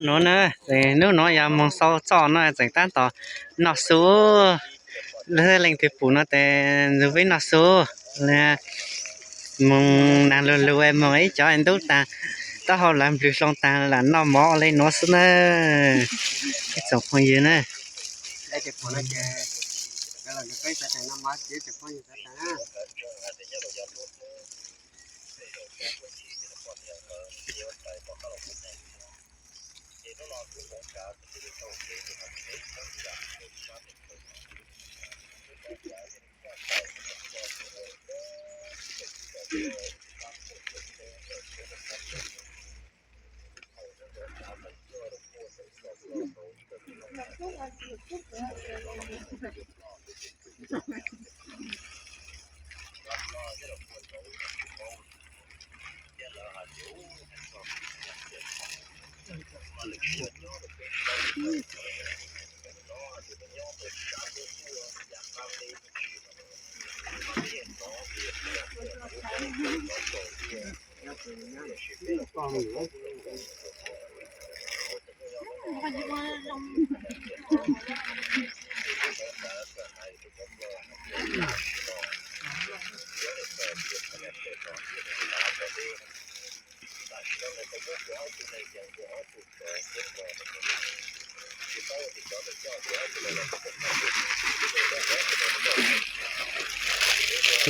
No na, hnub no yog moog xaus txoj no tseem tab tom noj su. Leej twg pum no tes ntxug peb noj su. Moog naag lug lug moog ib cov ntub taag, taub hau lawv nplwg hlo taag lam noj mov le nuav xwb na. Ib tsoom phooj ywg na.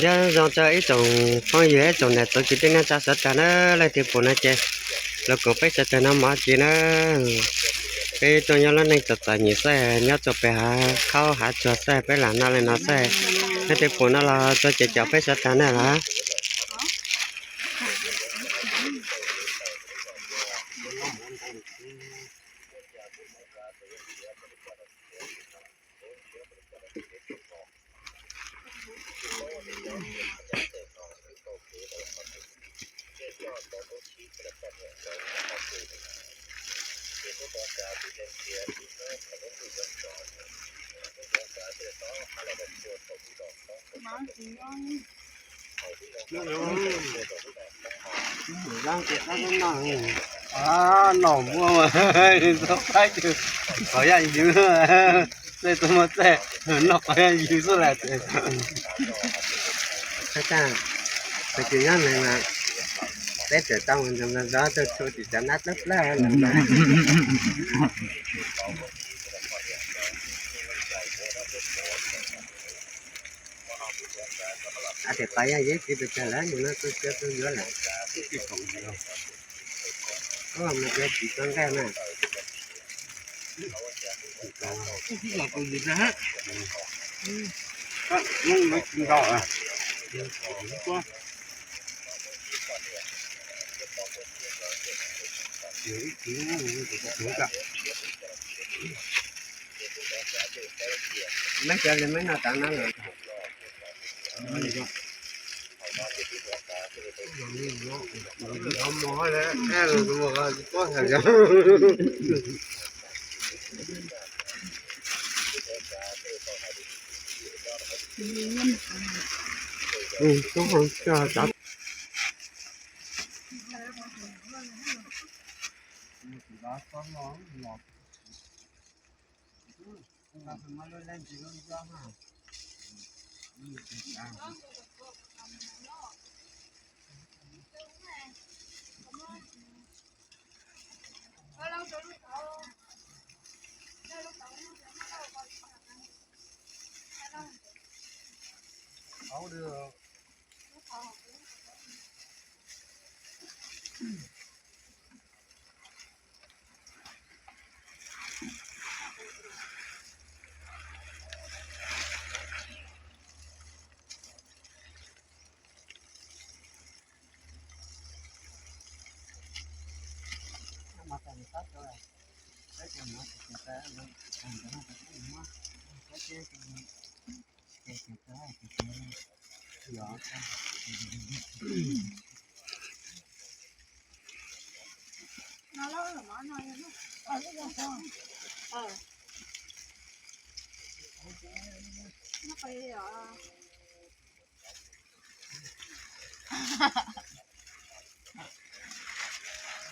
Nyob zoo rua ib tsoom phooj ywg ib tsoom niam txiv kwv tij neej tsa sawv daws na, leej twg pum no ces los koom peb sawv daws noj mov ntsis na. Peb tuaj nyob lub neej txom txom nyem xwb, nyob rua pem hav khaub hav tsuag xwb, peb lam noj le no xwb. Leej twg pum no los txua cem caum peb sawv daws na los. Noj muaj mas txhob qaib, qhov yaj yug, txej txhob muaj txej, noj qhov yaj yug xwb las. Tag, peb tsis nyob neeg mas peb txawm tau mus ntxoov ntxov ntxov tau txhua tim cov nab plab plab. Ab, tes qhov yaj yug tsis pes tsawg lawm, nws no txhua txhua txhua yuav lawm. Koj mas cov tsis txhua nqaij na. Meb cov li meb noj tav no lawm.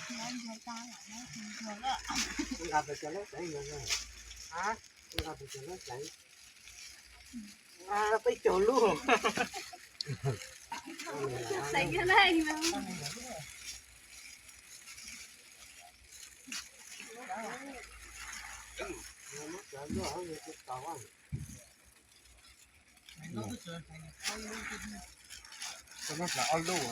Nqa pes cov lab tsev, nqa pes cov lab tsev, nqa peb caug lub. Ob lub.